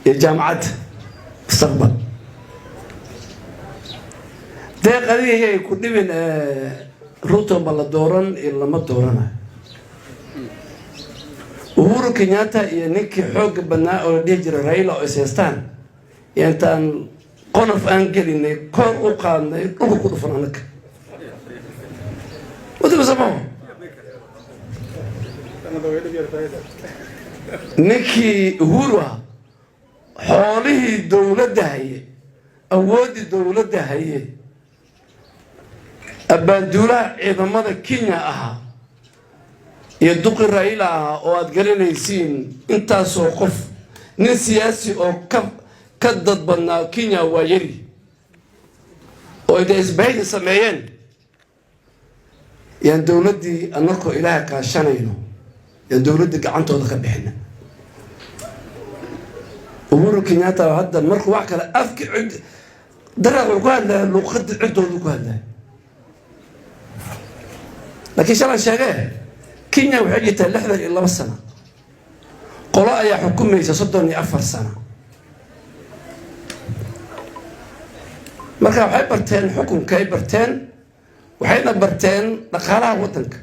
Iyo jaamacadda Mustaqbal. Deeq, adiga yay ku dhibin. Ruto ma la dooran iyo lama dooranayo? Uhuru Kenyatta iyo ninkii xoogga badnaa oo la dhihi jiray Raila oo is haystaan, iyo intaan qonof aan gelinay, kor u qaadnay, dhulka ku dhufan anaka wadaba. Ninkii Uhuru ah, xoolihii dowladda haye, awooddii dowladda haye, abbaanduulaha ciidamada Kenya ahaa iyo duqi Raila ahaa oo aada garanaysiin, intaasoo qof, nin siyaasi oo ka dad badnaa Kenya waa yari, oo intay isbahaysi sameeyeen yaan dowladdii, annakoo Ilaaha kaashanayno, yaan dowladdii gacantooda ka bixina. Uhuru Kenyatta hadda markuu wax kale afki cid daraaq wuxuu ku hadlaya, luuqadii ciddoodu ku hadlaya. Laakiin shalan sheegee, Kenya waxay jirtaa 62 sano, qolo ayaa xukumaysa 34 sano. Marka waxay barteen xukunkay barteen, waxayna barteen dhaqaalaha waddanka.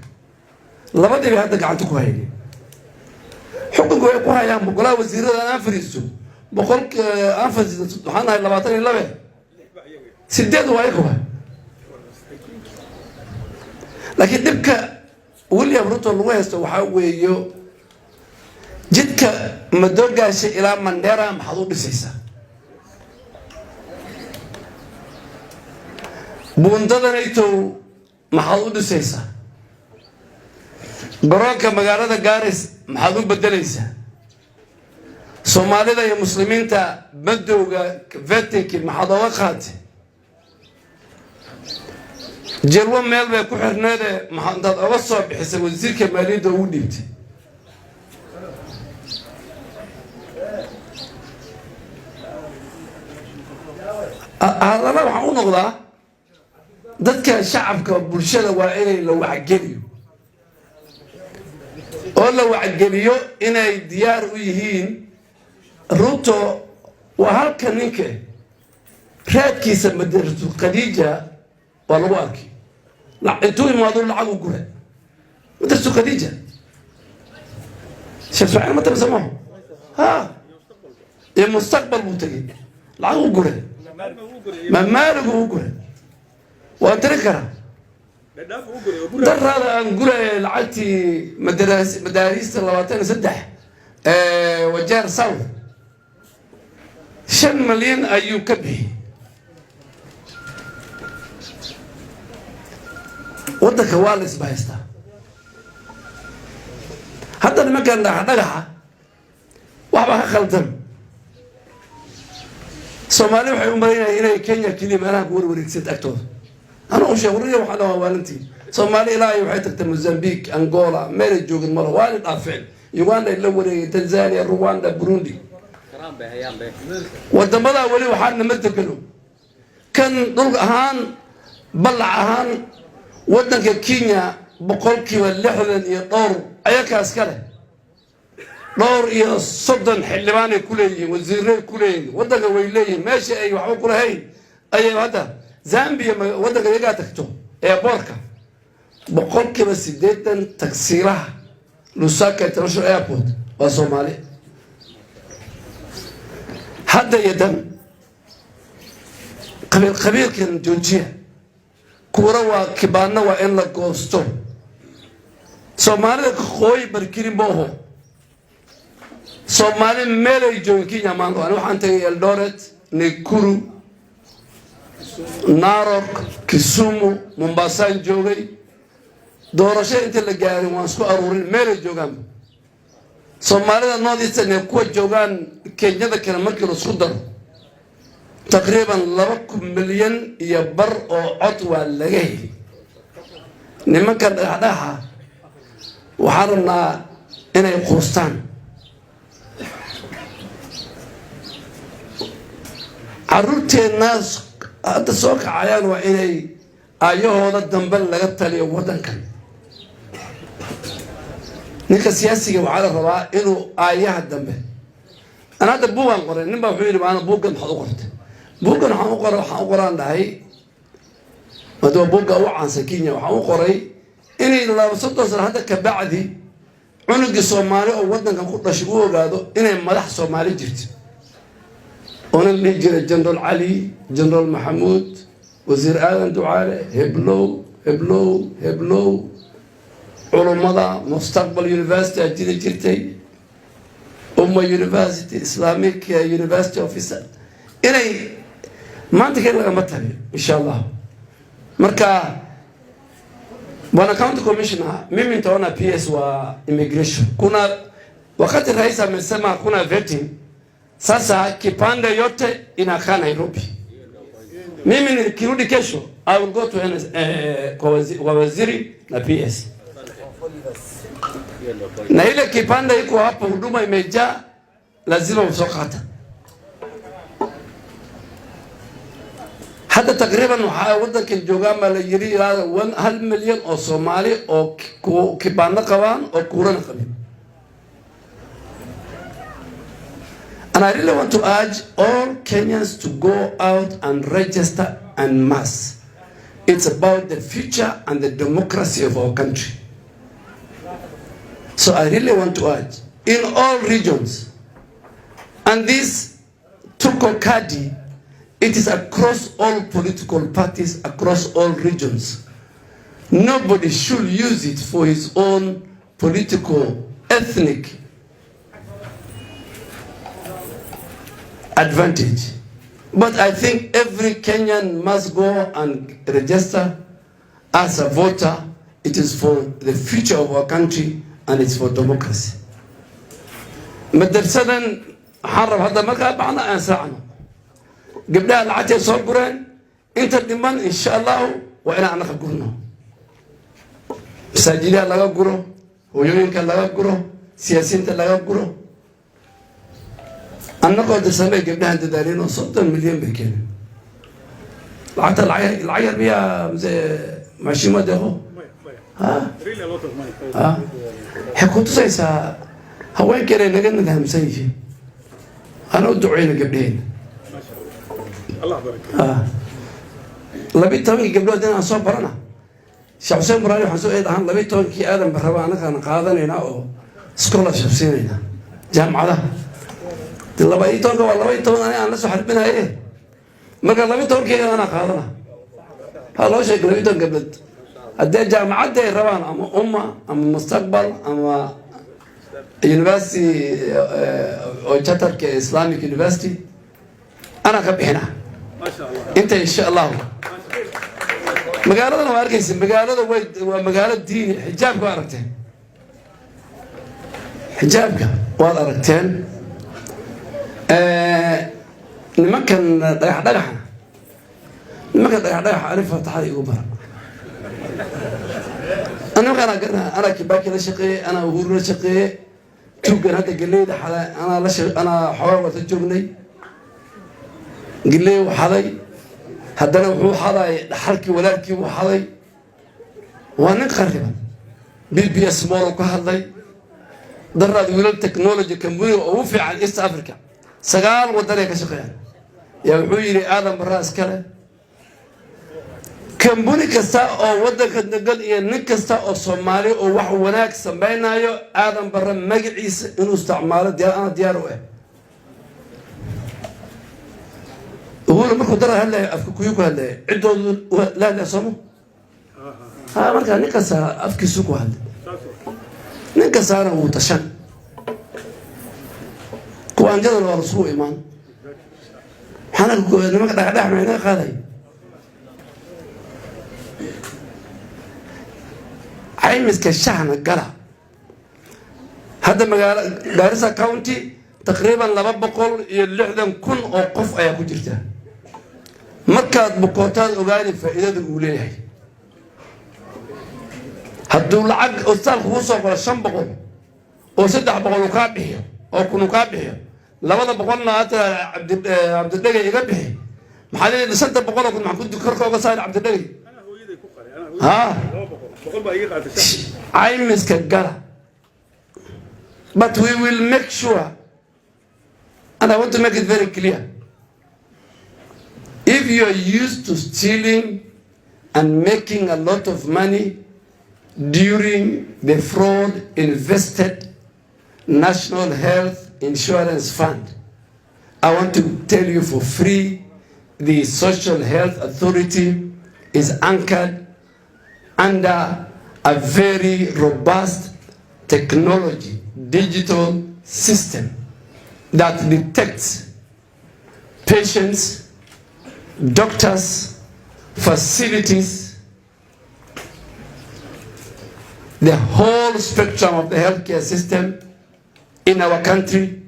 Labadii bay hadda gacanta ku hayneen, xukunka way ku hayaan. Golaha wasiirada aan fariisto, boqol aan fariisto, waxaan nahay 22, 8 waa ayaga waay. Laakiin dhibka William Ruto lagu haysto waxaa weeyo jidka Madoogaasha ilaa Mandera maxaad u dhisaysaa? Buundadanaytow maxaad u dhisaysaa? Garoonka magaalada Garis maxaad u bedelaysaa? Soomaalida iyo Muslimiinta madowga vetinki maxaad oga qaatay? Jelwo meel bay ku xirneede, maxaa intaad oga soo bixisay wasiirka maaliyadda ugu dhiibtay? Hadalla waxaan u noqdaa dadka shacabka, bulshada waa inay la wacgeliyo, oo la wacgeliyo inay diyaar u yihiin. Ruto waa halka ninka raadkiisa Madrasatu Khadiija waa lagu arkay. Intuu imaado lacag u gura Madrasatu Khadiija. Sheekh Ismaaciil ma tabsamo ha iyo Mustaqbal buu tegey, lacag u guray, mamaaligu u guray, waan tirin karaa. Daraada aan guraya lacagtii madaariista 23 Wajeer South, 5 malyan ayuu ka bixiyey. Waddanka waa la isbahaystaa hadda. Nimankan dhagaxdhagaxa waxbaa ka khaldan. Soomaali waxay u malaynaya inay Kenya keliya meelaha ku warwareegsanta agtooda. Ana u sheeg warriya, waxaa dhawaa waalantii Soomaali ilaa ay waxay tagtay Mozambique, Angola, meelay joogin malo, waana dhaafeen. Uganda ay la wareegeen, Tanzania, Rwanda, Burundi, wadamadaa weli waxaa nama degano. Kan dhul ahaan, ballac ahaan, waddanka Kenya 60% iyo dhowr ayakaas ka leh. Dhowr iyo soddon xildhibaanay ku leeyihiin, wasiiray ku leeyihiin, waddanka way leeyihiin. Meesha ay waxba ku lahayn ayay hadda Zambia waddanka iyagaa tagto. Airportka 80% tagsiilaha Lusaka International Airport waa Soomaali. Hadda iyo dan qabiil qabiilkan joojiya. Kuura waa kibaano, waa in la goosto. Soomaalida qooyi barkirin mooho. Soomaali meelay joogin Kenya maanta. Ani waxaan tagay Eldoret, Nakuru, Narok, Kisumu, Mombasaan joogay. Doorasho inta la gaarin waan isku aruurin meelay joogaanba. Soomaalida North Eastern ee kuwa joogaan Kenyada kale markii laisku daro, taqriiban 2.5 milyan oo cod waa laga heli. Nimankan dhagaxdhagaxa waxaan rabnaa inay quustaan. Caruurteenna hadda soo kacayaan waa inay aayahooda dambe laga taliyo waddankan. Ninka siyaasiga waxaa la rabaa inuu aayaha dambe. Ana hadda buugaan qoray. Nin baa wuxuu yidhi, "Maana buuggan maxaad u qortay?" Buuggan waxaan u qoray, waxaan u qoraan dhahay, hadda buugga u caansan Kenya, waxaan u qoray inay 32 sano hadda ka bacdi cunugii Soomaali oo waddankan ku dhashay u ogaado inay madax Soomaali jirto, oona la dhihi jiray General Cali, General Maxamuud, Wasiir Aadan Ducaale, heblow, heblow, heblow, culummada Mustaqbal University aa jiri jirtay, Umma University, Islamic University officer, inay maanta keen lagama tagiyo, insha Allah. Marka, bwana county commissioner, mimi nitaona PS wa immigration. Kuna wakati rais amesema hakuna vetting, sasa kipande yote inakaa Nairobi. Mimi nikirudi kesho, I will go to NS, kwa waziri na PS, na ile kipande iko hapo, huduma imejaa, lazima usokata. Hadda taqriiban waxaa waddankan joogaan baa la yiri ilaa 1 milyan oo Soomaali oo kibaano qabaan oo kuurana qabin. And I really want to urge all Kenyans to go out and register en masse. It's about the future and the democracy of our country. So I really want to urge in all regions, and this Tuko Kadi, it is across all political parties, across all regions. Nobody should use it for his own political, ethnic advantage. But I think every Kenyan must go and register as a voter. It is for the future of our country and it's for democracy. Madarsadan waxaan rab hadda markaa bacna aan saacno gabdhaha lacagtay soo gureen, inta dhiman insha Allahu waa inaan anaka gurno, masaajidaha laga guro, hooyooyinka laga guro, siyaasiyiinta laga guro. Annagoo dirsamay gabdhahan dadaaleen oo 30 milyan bay keeneen. Lacagta lacag lacag yar miyaa, mise maashimo deeqo? Ha ha, waxay ku tusaysaa haweenka inay naga nidaamsan yihiin. Ana u duceyna gabdhaheenna. 12-kii gabdhood inaan soo barana, Sheekh Xuseen Muraali, waxaan soo eed ahaan 12-kii Aadan Barraba annagaan qaadanaynaa oo scholarship siinaynaa jaamacadaha. De 12-ka waa 12 ani aan la soo xarbinaye. Marka 12-keyga anaa qaadana. Ha loo sheeg 12 gabdhood haddee jaamacadda ay rabaan, ama Umma ama Mustaqbal ama university oo charterka Islamic University, anaa ka bixina inta, insha Allahu. Magaaladana waa arkaysa, magaalada way waa magaalo diini. Xijaabka waa aragteen, xijaabka waad aragteen. Nimankan dhagax dhagaxna, nimankan dhagax dhagaxa, ani faataxada igu bara. Nimanka anaa garanaa, anaa Kibaki la shaqeeyey, anaa Uhuru la shaqeeyey. Tuugan hadda galeyda xaday anaa la, anaa xoogaa wata joognay. Galey u xaday, haddana wuxuu xaday dhaxalkii walaalkii buu xaday. Waa nin qariban. BBS Mall ka hadlay daraad, wiilal technology companyga ugu fiican East Africa, sagaal wadan ay ka shaqeeyaan, yaa wuxuu yidhi Aadan Barraa iskale. Kambuni kasta oo waddanka degan iyo nin kasta oo Soomaali oo wax wanaag samaynayo, Aadan Barre magaciisa inuu isticmaalo diyaar, ana diyaar u ah. Uhuru markuu dara hadlaya, afka kuyu ku hadlaya, ciddoodu la hadlaya, sooma ha? Markaa nin kasta afkiisu ku hadlay, nin kastaana wuu tashan. Kuwaanjadana waa lasugu imaan. Maxaana nimanka dhagaxdhagax ma inaga qaaday? Caymiska shahna gala. Hadda magaalo Gaarisa County taqriiban 260,000 oo qof ayaa ku jirta. Markaad bukootaad ogaani faa'iidada uu leeyahay. Hadduu lacag osbitaal kugu soo qoro 500 oo 300 uu kaa bixiyo oo 1000 uu kaa bixiyo, 200-na aad tiraa Cabdi Cabdidhegay iga bixi, maxaa leeyahay? 500 oo kun maxaan ku korka oga saari Cabdidhegay? Ha, caymiska gala. But we will make sure And I want to make it very clear. If you are used to stealing and making a lot of money during the fraud invested National Health Insurance Fund, I want to tell you for free, the Social Health Authority is anchored under a very robust technology, digital system that detects patients, doctors, facilities, the whole spectrum of the healthcare system in our country.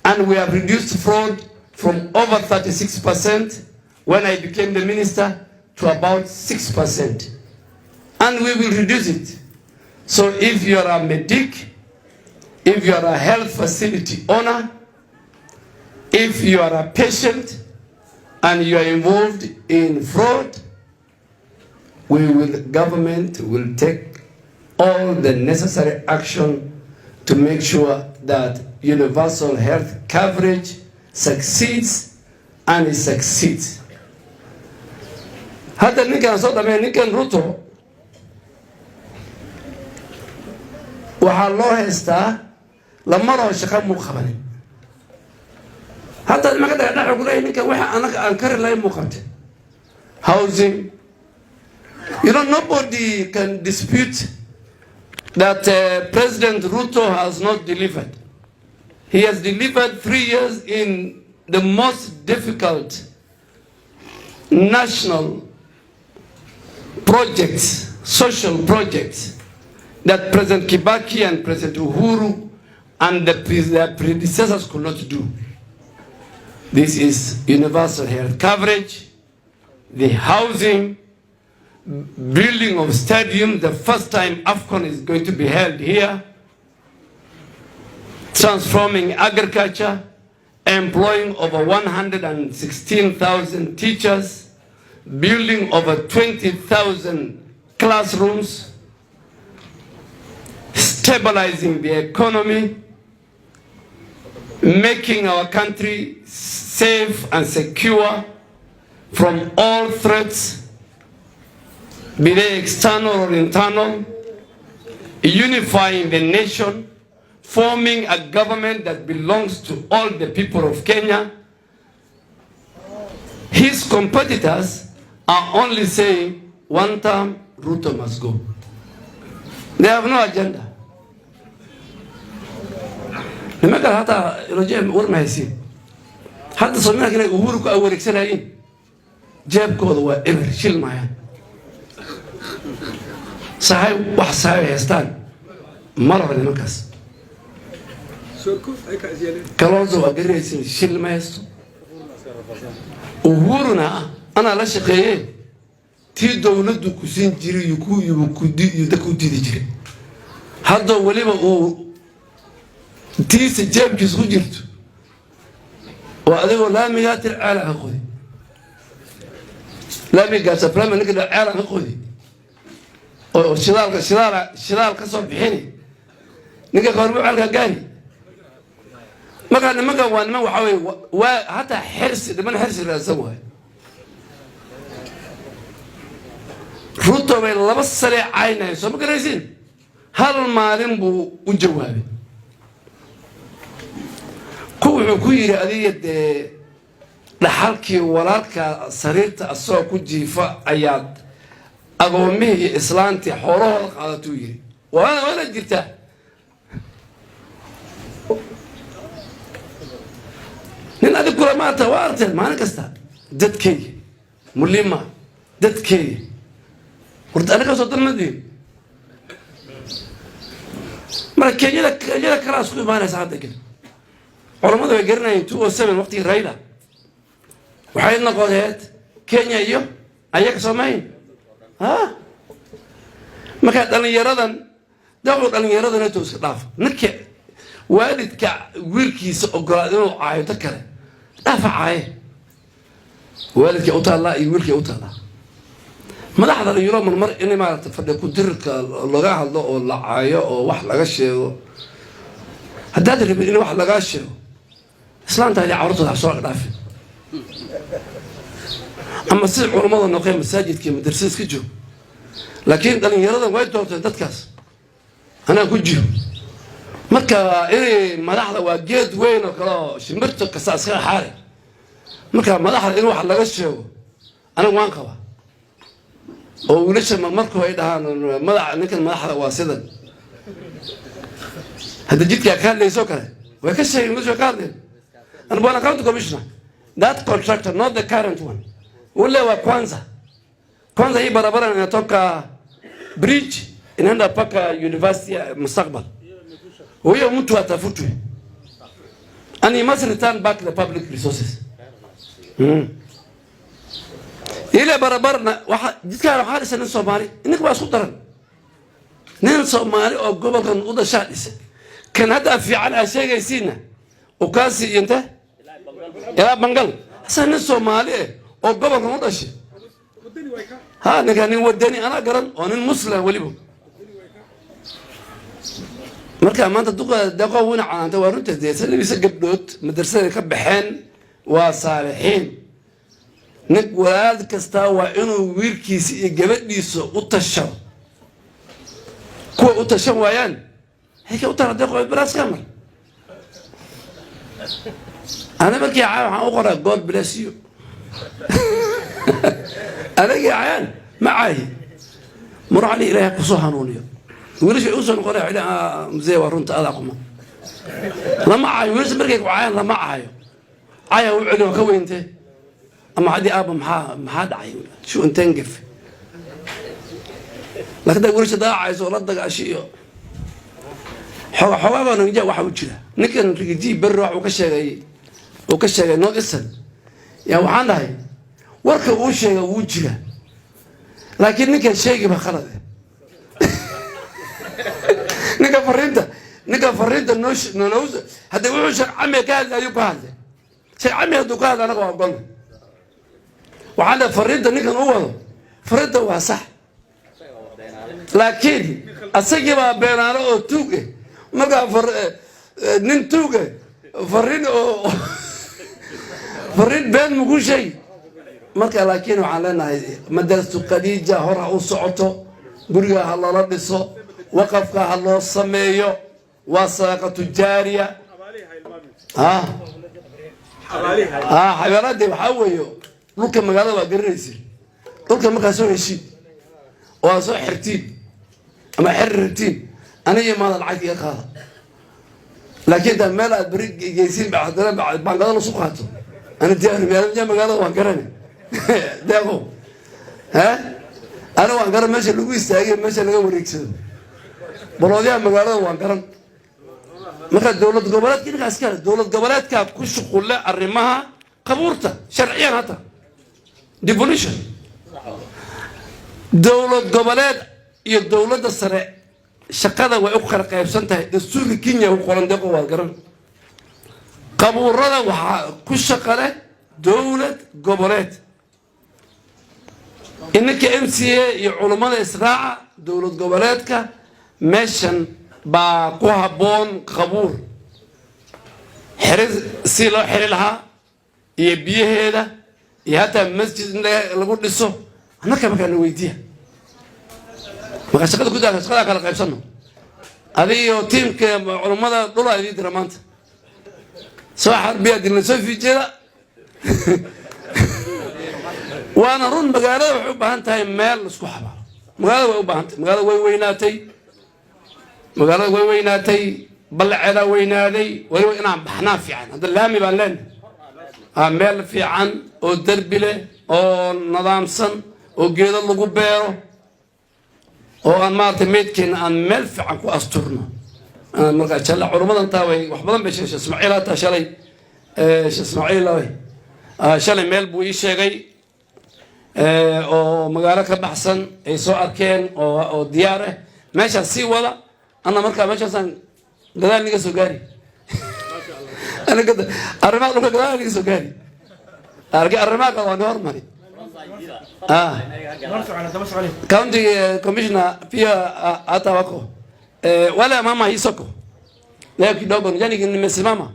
And we have reduced fraud from over 36% when I became the minister to about 6%. And we will reduce it. So if you are a medic, if you are a health facility owner, if you are a patient and you are involved in fraud, government will take all the necessary action to make sure that universal health coverage succeeds, and it succeeds. Hadda ninkan soo dhamay, ninkan Ruto, waxaa loo haystaa lamaroo shaqo muu qabanin. Hadda nimanka dhagax ku leeyahay, ninkan waxa anaga aan kari lahayn muu qabtay. Housing, nobody can dispute that President Ruto has not delivered. He has delivered 3 years in the most difficult national projects, social projects, that President Kibaki and President Uhuru and their predecessors could not do. This is universal health coverage, the housing, building of stadium, the first time AFCON is going to be held here, transforming agriculture, employing over 116,000 teachers, building over 20,000 classrooms, stabilizing the economy, making our country safe and secure from all threats, be they external or internal, unifying the nation, forming a government that belongs to all the people of Kenya. His competitors are only saying, "One term, Ruto must go." They have no agenda. Nimankan hataa roje war ma haysiin. Hadda Soomaalka inay Uhuru ku awareegsanayeen, jeebkooda waa eber, shil maayaan sahay, wax sahay haystaan ma raba nimankaas. Kalonzo waa garanaysin, shil ma haysto. Uhuruna anaa la shaqeeye, tii dowladdu ku siin jiray iyo ku iyo dadka u diidi jiray. Hadda weliba uu tiisa jeebkiisa ku jirto oo adigoo laamigaa tir ceelaan ka qodi, laamiga Gaarisa Primary ninka ceelaan ka qodi oo shidaalka shidaal ka soo bixini, ninka kahormu ceelka gaari. Markaa nimankan waa niman waxaa weye waa hataa xirsi, niman xirsi raadsan waayo. Ruto bay 2 sane caynaya, soo ma garaysiin? Hal maalin buu u jawaabay. Ku wuxuu ku yidhi, adiga dee dhaxalkii walaalka sariirta asagoo ku jiifa ayaad agoomihii iyo islaantii xoolahooda qaadatuu yidhi. Waana jirtaa. Nin adig kula maanta waa arteen maalin kasta dadkeyga mulima, dadkeyga horta anaga soo dan marka Kenyada kalaa isku imaanaysa. Hadda gel culamadu way garanayeen 207 waqtigii Raila waxay noqodeed Kenya iyo ayaga soomayn ha. Marka dhalinyaradan daqu dhalinyaradan to iska dhaaf. Ninka waalidka wiilkiisa ogolaad inuu caayo dad kale dhaafa, caaye, waalidkay u taallaa iyo wiilkay u taallaa. Madaxda dhalinyaro marmar in maarata fadhi ku dirirka laga hadlo oo la caayo oo wax laga sheego, haddaad rabin in wax lagaa sheego, Islaantaadii carruurtooda ha soo dhaafin, ama si culummada noqee masaajidka iyo madrasada iska joog. Laakiin dhalinyaradan way doorteen dadkaas, anaa ku jiro. Marka inay madaxda waa geed weyn oo kale oo shimbirta kasta iskaga xaare. Marka madaxda in wax laga sheego aniga waan qabaa, oo wiilasha marku ay dhahaan madax, ninkan madaxda waa sidan. Hadda jidkaa ka hadlayso kale way ka sheegeen, wiilasha way ka hadleen. And bwana county commissioner, that contractor, not the current one, ule wa kwanza kwanza, hii barabara inatoka bridge inaenda mpaka university ya Mustakbal, huyo mtu atafutwe and he must return back the public resources. Ile barabara na waxa jidkaan waxaa dhisay nin Soomaali. Ninka waa isku daran, nin Soomaali oo gobolkan u dhashaa dhisay. Kan hadda fiican aad sheegaysiinna ukaasi iyo inte ilaa Bangal, hasa nin Soomaali eh oo gobolkan u dhashay. Ha, ninka nin wadani anaa garan, oo nin Muslim weliba. Marka maanta duqa Deeqo wina canaanta, waa runta. Dee labisa gabdhood madrasada ka baxeen, waa saalixiin. Nin walaal kastaa waa inuu wiilkiisa iyo gabadhiisa u tashado. Kuwa u tashan waayaan hay ka u tara. Deeqo balaaska mar ana markii caa waxaan u qoraa "God bless you". Anagii cayaan ma caayi muracli, Ilaahay kusoo hanuuniyo. Wiilasha usoo noqonaya, mzee, waa runta, adaa quma. Lama caayo wiilasha markay ku caayaan, lama caayo. Caya u celin, waa ka weyntee. Ama haddii aaba maxaa dhacay, shu inteen gef. Laakiin haddaa wiilasha daacayso oo la dagaasho iyo xooga xoogaa baa nagja waxa u jira. Ninkan Riggy G berri wax uu ka sheegay North Eastern yaa waxaan dhahay, warka uu sheegay wuu jira, laakiin ninkan sheegi ba khalade. Ninka fariinta noo noo hadda wuxuu Sheekh Cami ka hadlay ayuu ka hadlay. Sheekh Cami hadduu ka hadlay, anaga waa ogolna. Waxaan dhahay, fariinta ninkan u wado, fariinta waa sax, laakiin asagii baa beenaano oo tuug eh. Markaa nin tuug eh fariin oo fariin been mugu sheegi. Marka laakiin waxaan leenahay, Madrasatu Khadiija hor ha u socoto, guriga ha loola dhiso, waqafka ha loo sameeyo, waa sadaqatu jaariya. Ha ha, xabeelade waxaa weeye dhulka magaalada waa garanaysid. Dhulka markaa soo heshiid oo aad soo xirtiin ama xer rabtiin, aniga imaada, lacagta iga qaada. Laakiin intaa meel aad beri geysiin ba haddana baangado lasu qaato, ana diyaar magaalada waan garani. Deeqo he, ana waan garan meesha lagu istaagay, meesha laga wareegsado, baloodyaha magaalada waan garan. Marka dowlad goboleedka ninkaas kale, dowlad goboleedkaa ku shuqulle arrimaha qabuurta sharciyan, hata devolution. Dowlad goboleed iyo dowladda sare shaqada way u kala qaybsan tahay. Dastuurka Kenya ku qoran, Deeqo, waad garan. Qabuurada waxaa ku shaqa leh dowlad goboleed. Ininka MCA iyo culummada israaca, dowlad goboleedka meeshan baa ku habboon qabuur xeri si loo xiri lahaa iyo biyaheeda iyo hataa masjid in lagu dhiso. Annaka markaa na weydiiya. Marka shaqada gudaha, shaqadaa kala qaybsano. Adiyo tiimka culummada dhulaa idiin dira maanta, soo xarbiya dilna, soo fiijeeda. Waana run, magaalada waxay u baahan tahay meel laisku xabaalo. Magaalada way u baahan tahay. Magaalada way weynaatay, magaalada way weynaatay, ballaceedaa weynaaday. Weliba inaan baxnaa fiican. Hadda laami baan leenahay, meel fiican oo derbi leh oo nidaamsan oo geedo lagu beero oo aan maaragtay meydkeena aan meel fiican ku asturno. Marka jalla culummadan taa way wax badan bay sheegay. Sheekh Ismaaciil hataa shalay, Sheekh Ismaaciil shalay meel buu ii sheegay oo magaalo ka baxsan ay soo arkeen oo diyaar ah. Meeshaas sii wada, anna markaa meeshaasaan gadaal niga soo gaari. Arrimaha dhulka gadaal niga soo gaari. Arrimaha kale waa ni hormari. County commissioner pia hata wako wale mama hii soko leo kidogo, yani nimesimama.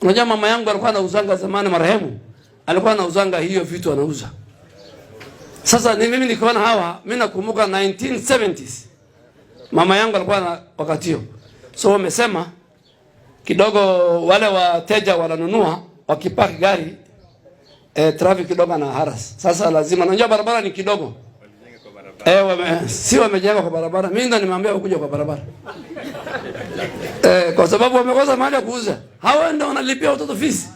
Unajua mama yangu alikuwa anauzanga zamani, marehemu alikuwa anauzanga hiyo vitu anauza. Sasa ni mimi nikiona hawa, mimi nakumbuka 1970s mama yangu alikuwa na wakati hiyo. So wamesema kidogo wale wateja wananunua wakipaki gari, traffic kidogo na harass. Sasa lazima, unajua barabara ni kidogo. Si wamejenga kwa barabara. Mimi ndo nimeambia wakuja kwa barabara. Kwa sababu wamekosa mahali ya kuuza. Hawa ndio wanalipia watoto fees.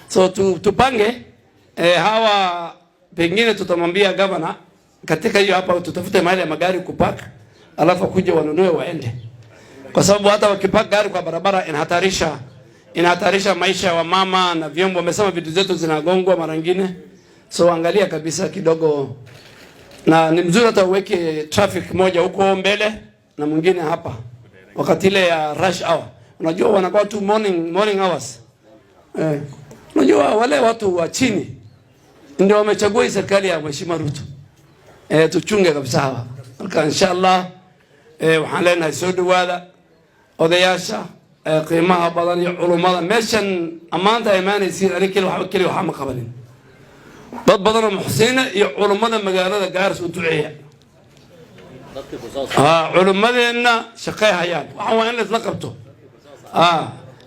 So tupange hawa pengine tutamwambia governor katika hiyo hapa tutafute mahali ya magari kupaka, alafu kuja wanunue waende, kwa sababu hata wakipaka gari kwa barabara inahatarisha maisha ya wamama na vyombo. Wamesema vitu zetu zinagongwa mara nyingine, so angalia kabisa kidogo, na ni mzuri hata uweke traffic moja huko mbele na mwingine hapa, wakati ile ya rush hour. Unajua wanakuwa tu morning hours. Unajua wale watu wa chini ndio wamechagua hii serikali ya Mheshimiwa Ruto. Tuchunge kabisa hawa. Marka insha Allah, waxaan leenahay soo dhawaada odayaasha qiimaha badan iyo culummada meeshan ammaanta ay imaanaysiin. Anig keli waxba keli waxba ma qabanin. Dad badan oo muxsiniina iyo culummada magaalada Gaaris u duceeya. Culummadeenna shaqay hayaan. Waxaan waa in la isla qabto.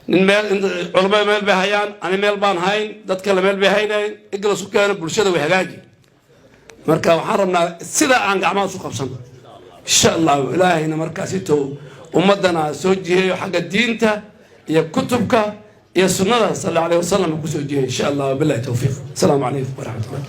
Nin meel, culumada meel bay hayaan, ani meel baan hayn, dad kale meel bay haynayn. Igla isu keeno bulshada way hagaaji. Marka waxaan rabnaa sida aan gacmaha isu qabsano, insha Allahu. Ilaahayna markaasito ummadana soo jiheeyo xagga diinta iyo kutubka iyo sunnada sal Allahu alayhi wasalam kusoo jiheeyo, insha Allah. Wabillahi towfiiq. Asalaamu calaykum waraxmatullah.